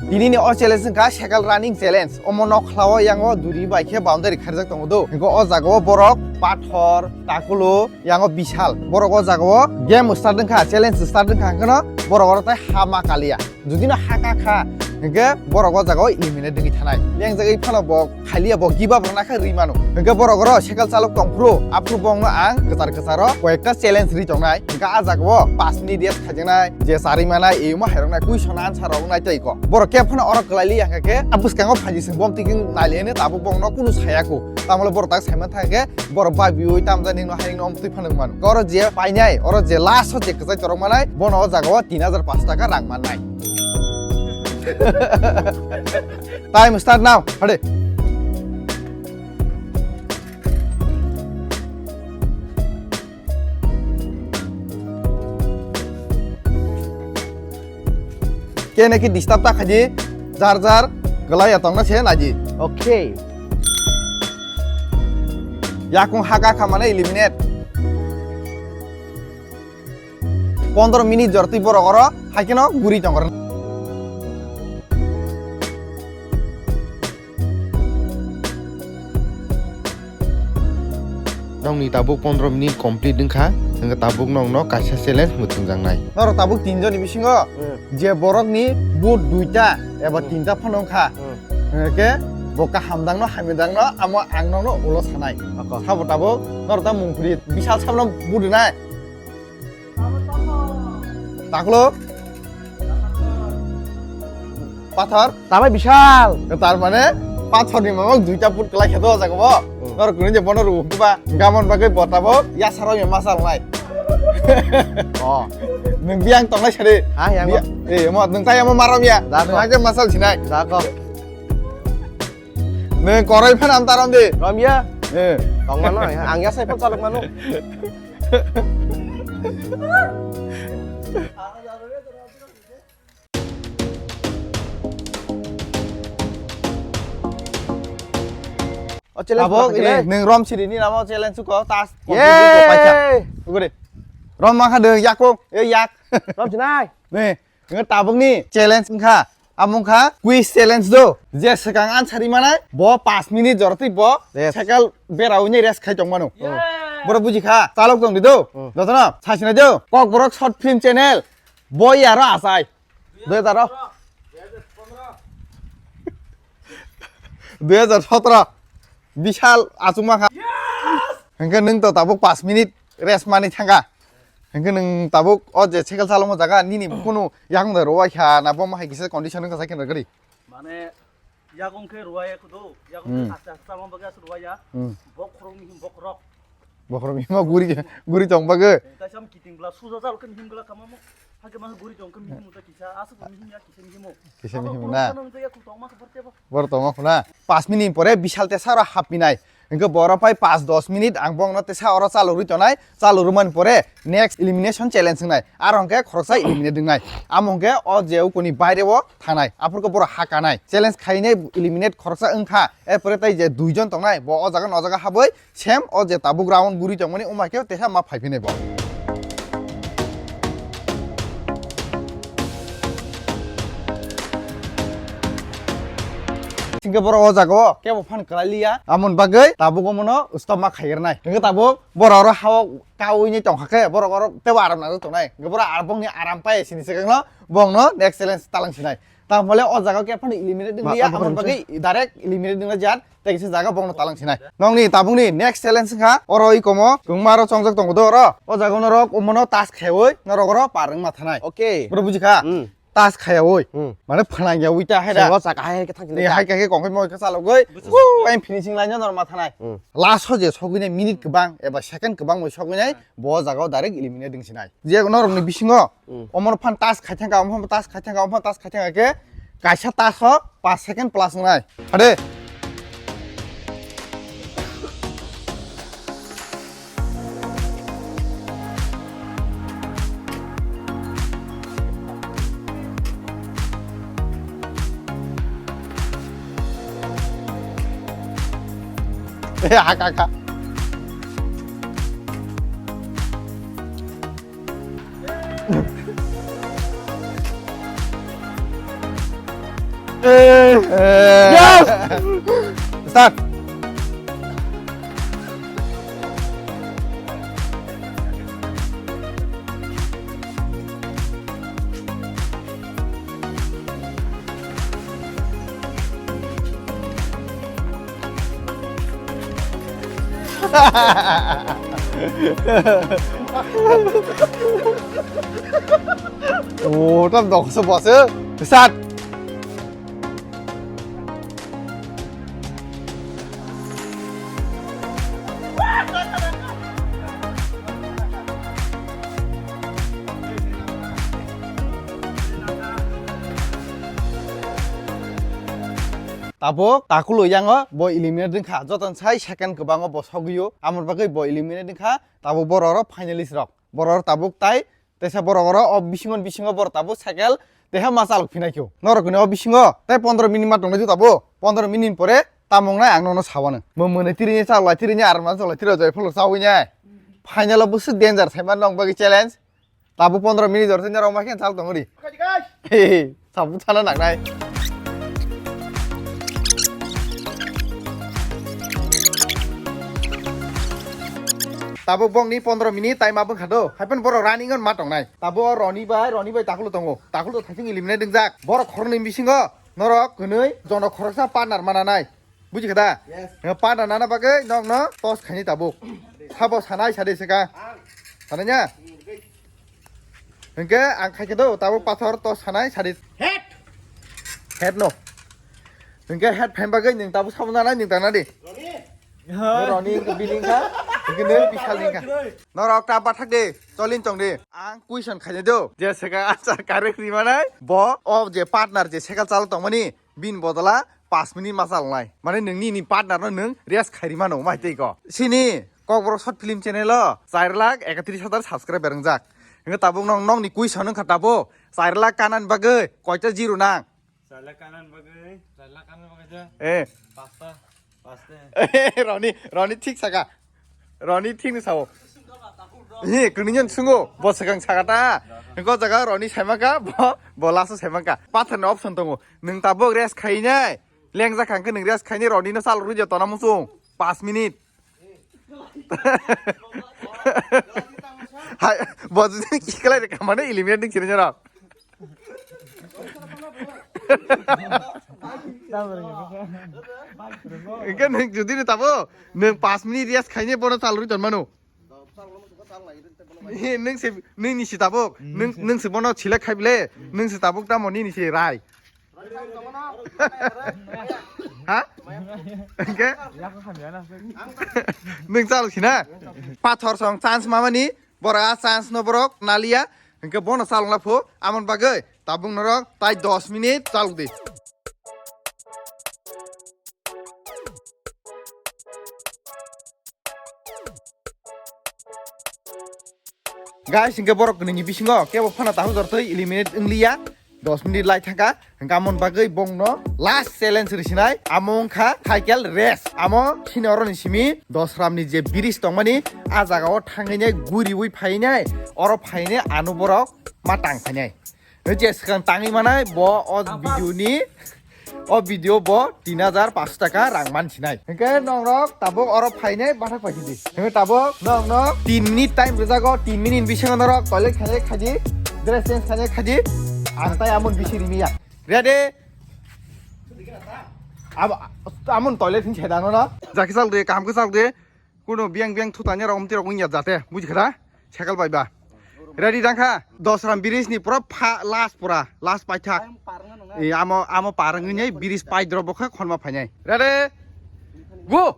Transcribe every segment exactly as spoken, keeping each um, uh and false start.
Tini ni o challenge wngkha cycle running challenge. Omo nokhlao yango duri bai khe boundary kharjak tongo do. Hingke o jaga o borok pathor, takulo, yango bishal. Borok o jaga o game start wngkha, challenge start wngkha, hingke no borok oro tai ha ma kaliya. Jodi no ha ka kha, hingke borok o jaga o eliminate wngwi thanai. Lengjagwi phano bo khaliya, bo give up rwna khe rwi mano. Hingke borok oro cycle chalok tongphuru, aphuru bongno ang kwchar kwcharo koyekta challenge ri tongnai. Hingke a jaga o pash minute rest khaijaknai, je charwi manai, eymo hairoknai, question answer rok wngnai tei ko. Borok khe phano oro kwlai li ya hingke, a bwskango phaidi sing bom twi khe nai le hino tabuk bongno kunu saya ko. Tamole borok tak sai man thang khe, borok bai biui tam jani no hai no twi phano mano. Oro je painai, oro je last o je kwchai torok manai, bono o jaga o tin hajar paansh taka rang mannai. Time start now. Hade. Kene ki disturb ta khaidi, jar jar kwlai ya tongna se naidi. Okay. Yakung haka khamane eliminate. Pondro minute jor twi borok oro hai kheno guri tongor. Nokni tabuk pondro minute complete wngkha, hingke tabuk nokno kaisa challenge mwchwngjaknai. Norok tabuk tin joni bisingo Hmm. je borokni boot duita eba Hmm. tinta phano wngkha. Hmm. Hingke bo kaham dangno, hamya dangno, amo ang nokno ulo sanai. Ako. Sabo tabuk norok ta mungkuri bisal sabno boot rinai. Taklo. Pathor. Tamai bishal. Tar mane pathor ni mamang duita put kelai kheto jaga bo. Hmm. Nor kuni je bono ru ba. Gamon bagai bota bo. Ya saro ya masal nai. Oh. Nung biang tong nai sari. Ha, yang Bia- Eh, mo nung tai mo marom ya. Da, Nung ko. Aja masal sinai. Da ko. Nung korai phan am taram de. Rom ya. Eh. Tong mano, ang ya sai phan chalok mano. O challenge Abo, kha eh, khe. Nung rom siri ni namo challenge ko tas. Yay! Ugure. Rom ma kha de yako, e yak. Rom sinai. Ne, nge tabuk ni challenge wngkha. Amo wngkha quiz challenge do. Je swkang answer ri manai, bo pash minute jora twi bo Yes. cycle bera uni rest khai tong mano. Yeah. Boro buji kha, chalok tong di do. Hmm. Jotono, sasina do. Kokborok short film channel. Bo yaro asai. Dui hajar. Dui hajar sotro. Bishal achukma kha. Hingke nung to tabuk pash minute rest mani thangka. Hingke nung tabuk o je cycle chalokma jaga nini kunu yakung da rowai kha na bo ma hai kisa condition wngkha cycle gari. Mane yakung khe rowai ya kudu, yakung Hmm. khe haste haste chalokma bagwi aswk rowai ya. Hmm. Bokhorok ni bokhorok. Bokhorok ni ma guri, guri tong bagwi. Taisam kiting bla suja chalok khe mihim gla khamamo. Hake ma guri tong khe mihim uta kisa, aswk mihim ya kisa mihimo. Kisa mihim na. Bor tongma khuna. Pash minute pore bishal te sara hapinai. Hingke boro pai pash dos minute ang bongno tesa oro chalurwi tonai, chalurumani pore next elimination challenge wngnai. Aro hingke khoroksa eliminate wngnai. Amo hingke o je ukoni baire o thanai. Aphurkhe boro ha kanai. Challenge khainai eliminate khoroksa wngkha. Erpore tai je duijon tongnai, bo o jaga no o jaga habwi same o je tabuk round guri tongmani wngma khe tesa ma phai phinai bo. Hingke borok o jaga o kebo phan kwlai liya. Amoni bagwi tabuk omono stop ma khairnai. Hingke tabuk borok oro ha o kaui ni tongkha khe borok oro tebo aram nang tongnai. Hingke borok ar bongni aram pai sini swkang no bongno next challenge talang sinai. Tamole o jaga o kebo phano eliminate wng Ma, liya. Amoni bagwi direct eliminate wng jan. Tei kisa jaga bongno talang sinai. Nokni tabukni next challenge wngkha oro ikomo kwbangma aro chongjak tongo do oro. O jaga norok omono tas khaiwi norok oro par wngma thanai. Okay. Boro bujikha? Hmm. Tas khaiwi. Hmm. Mane phanang yawi ta hai da. Singo saka hai khe thang Ni sinai. Hai khe kongkhe moi khe chalogwi. Busu. Woo, em finishing line no norma thanai. Hmm. Last o je sogwi nai minute kwbang eba second kwbang moi sogwi nai bo jaga o direct eliminate wng sinai. Je norok ni bisingo Hmm. Omono phan tas khai thangka, omono phan tas khai thangka, omono phan tas khai thangka khe kaisa tas o paanch second plus wngnai. Hade. Eh, haka, haka. Yes! Start. Oh, tam dok se bose. Sat. Tabuk takulo yango bo eliminate wngkha, jotono sai second kwbango bo sogwio, amoni bagwi bo eliminate wngkha. Tabuk borok oro finalist rok, borok oro tabuk tai teisa borok oro o bisingo bisingo borok tabuk cycle teha ma chalok phinai kho. Norok ni o bisingo tei pondro minute ma tongnai tabuk, pondro minute pore tamung nai ang nono sawano. Mo mwnwi tiri ni chalai tiri ni arma chalai tiri jai pholo chawi nai. Final o bwswk danger sai ma nong bagwi challenge. Tabuk pondro minute jor tei norok ma khe chal tongo ri. Sabuk sana nangnai. Tabuk bongni pondro minute time abwng kha do. Haiphano borok running on ma tongnai. Tabuk o Roni bai, Roni bai takulo tongo. Takulo thaising eliminate wngjak. Borok khoroknwi bisingo norok hwnwi jono khoroksa partner mananai. Buji kha da? Yes. Partner nana bagwi nokno toss khaini tabuk. Sabo sanai sade seka. Sanai nya? Hingke ang khaikhe do tabuk pathor to sanai sadi. Head. Head no. Hingke head phaim bagwi nwng tabuk sabo nanai nwng tangna di. Roni. Roni hingke bini hingka. Hingke nwng bisal hingka. Norok ta bathak di. Cholin tong di. Ang question khainai do. Je seka answer correct ri manai. Bo o je partner je seka chal tongmani. Bini bodola pas minute ma chalnai. Mane nwng nini partner no nwng rest khairi mano mai tei ko. Sini Kokborok short film channel o char lakh ekatris hazar subscriber wngjak. Hingke tabuk nong nokni question wngkha tabuk char lakh kanani bagwi koita zero nang? Char lakh kanani bagwi. Char lakh kanani bagwi je. Eh. Pasta. Pasta. Roni, Roni thik saka. Roni thik ni sao. Hi, kuni nyon sungo, bo sakang saka ta. Hingke o jaga Roni saimaka, bo, bo last o saimaka. Pathar ni option tongo. Nwng tabuk rest khainai. Lengjak hangke nwng rest khainai Roni no chal rwi je tona musung. Pas minute. Hai, bo jodi kiklai de kamane eliminate ning sini jero. Hingke nwng jodi ni tabo nwng pas minute rest khainai bono chal rwi ton mano. He, nwng se, nwng ni si tabuk, nwng, nwng se bono select khai bile, nwng se tabuk tamo nini se rai. Ha? Hingke? Nwng chal sina? Pathor song chance mamani, bora chance no borok nalia, hingke bono chalong lapho, amon bagwi tabuk norok tai dos minute chalok di. Guys, hingke borok kwnwi ni bisingo kebo phano tahuk jortwi eliminate wngliya, dos minute lai thangkha, hingke amon bagwi bongno last challenge risinai, amo wngkha cycle race. Amo sini oro ni simi dos ram ni je bridge tongmani, a jaga o thangwi nai guriwi phainai, oro phainai ano borok ma tang phainai. Je swkang tangwi manai bo o video ni, o video bo tin hajar paanso taka rang man sinai. Hingke nongrok tabuk oro phainai bathak paisidi. Hingke tabuk nongno tin minute time rijago, tin minute bisingo norok toilet khainai khaidi, dress change khainai khaidi. Ang tai amon bisi rimiya. Ready? Abo, amon toilet hin chedano na. Jaki chal de, kaham ke chal de. Kuno biang biang thutanya rok omti rok wngya jate, buji kha da? Cycle bai ba. Ready dang kha? Dos ram bridge ni pura pha-, last pura, last paithak. Ayang par wngna nang. E, amo, amo par wngwi nai bridge pai drop bo kha khonma phainai. Ready? Go!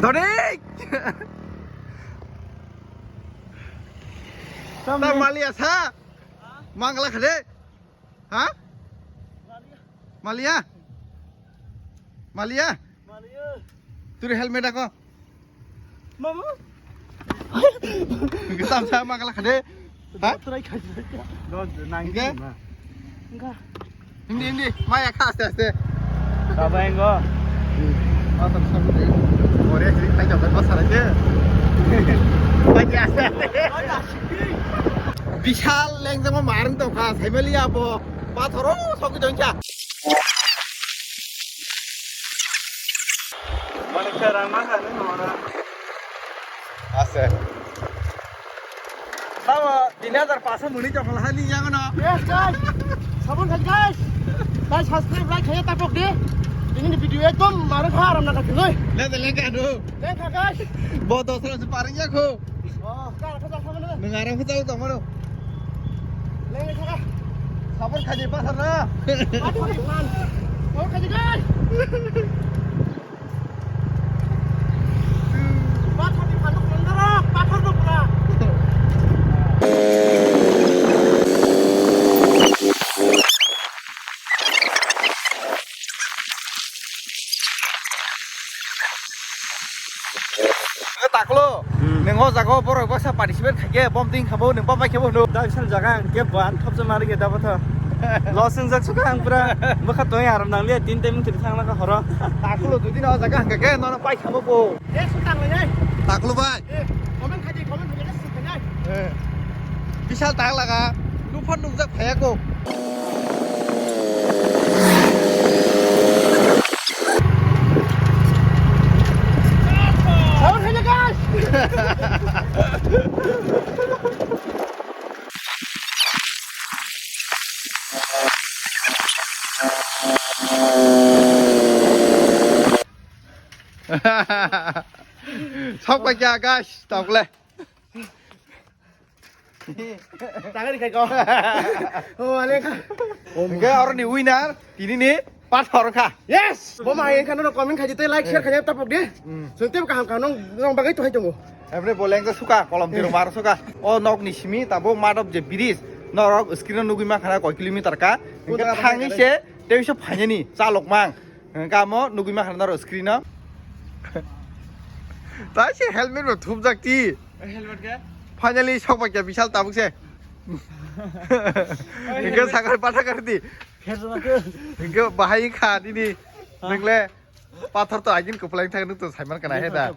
Dori! Ta maliya sa? Mangla khade? Ha? Maliya? Maliya? Turi helmet ako. Mama. Tam sa mangla khade? Ha? Try khai. Enggak. Enggak. Hindi, hindi. Maya kha aste aste. Baba engo. Atam sa khade. Ore sri khai jok ba sara je. Bagi aste aste. Bishal leng jama marung to kha, sai mali abo. Pathoro sokwi tongcha. Malaysia rang ma kha ni nora. Ase. Tamo tin hajar paso muni chokol ha ni yang no. Yes guys. Sabun khai guys. Guys subscribe like khai tapok de. Ini video ekdom marung kha aram na kha thiloi. Le de le ka do. Le kha guys. Bo dosra se paring ya kho. Oh, ka ka sa sabun. Nang aram kho tau tamo. Le le kha. Sabun khai de pasar na. Pasar di man. Oh khai guys. Taklo, hmm. Neng o jaga o borok baksa participate khaikhe bom ting khabo neng bom bai khabo hwno. Da bisal jaga ang khe ban thopsa mari khe da botho. Los wngjak suka ang pura bwkha tong aram nang liya tin time thiri thang laka horo. Taklo dudin o jaga hangka khe nono pai khabo bo. Eh, sutang le, eh. Taklo bai. Eh, comment khaidi, comment khaidi, sutang le. Eh. Bisal tak laga. Nukphar nukjak phaya ko. Sabar saja, guys. Sok bai kya, guys, tok le. Tangani khai ko. O, ale kha. Hingke oro ni winner, tini ni pathor kha. Yes! Bo ma hai kha no comment khai jete like share khai tapok de. Sung tebo kaham kaham nong nong bagai to hai tongo. Ebre bo lengke suka kolom tiro mar suka. O nok ni simi tabo madop je bridge. Norok screen o nugui ma khana koi kilometer ka. Hingke thangni se tei se phainani chalok mang. Hingke amo nugui ma khana norok screen o. Tai se helmet bo thupjak ti. Helmet khe? Finally, sok bai khe bisal tabuk se. Hingke sakar pathakar di. Kherjana khe? Hingke bahai kha nini. Ha? Nongle pathor to agin kwplai thang nuk to saiman kana he da.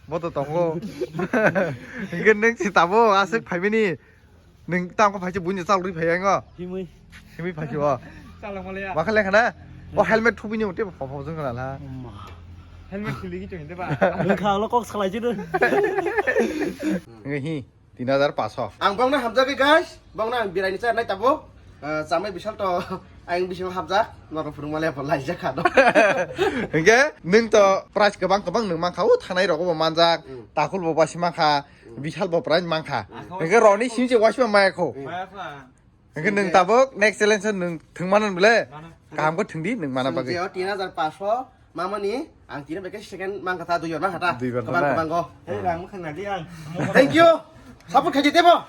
Bo to tongo. Hingke nung si tabo aswk phaimani. Nung tamo phaise buini chalrwi phai ango. Himwi. Himwi phaise o. Chalok malaya. Bakha lekha na. O helmet thubini uti pha pha jong kana la. Helmet khili ki chong de ba. Nung kha lo kok salai jidu. Nge hi. Tin hajar paso. Ang bongna hamjagwi guys. Bongna ang biraini char nai tabo. Ah, chamai bisal to ang bising hamjak. Noro phuru malaya pho laijak kha do. Hingke nung to price kebang kebang nung mankha o thanai rok bo manjak. Takul bo basi mankha. Bishal bo prize mankha. Hingke roni sini je wasima maya kho. Maya kho. Hingke nung tabuk next challenge nung thwngmano bole. Mano. Kaham khe thwngdi nung mana bagwi. Sini je o tin hajar paso mamani ang tini bai khe second mankha ta dui bar mankha ta. Dui bar kebang na? Kebang go. Hei rang mukha nadi ang. Thank you. Support khaidi tebo.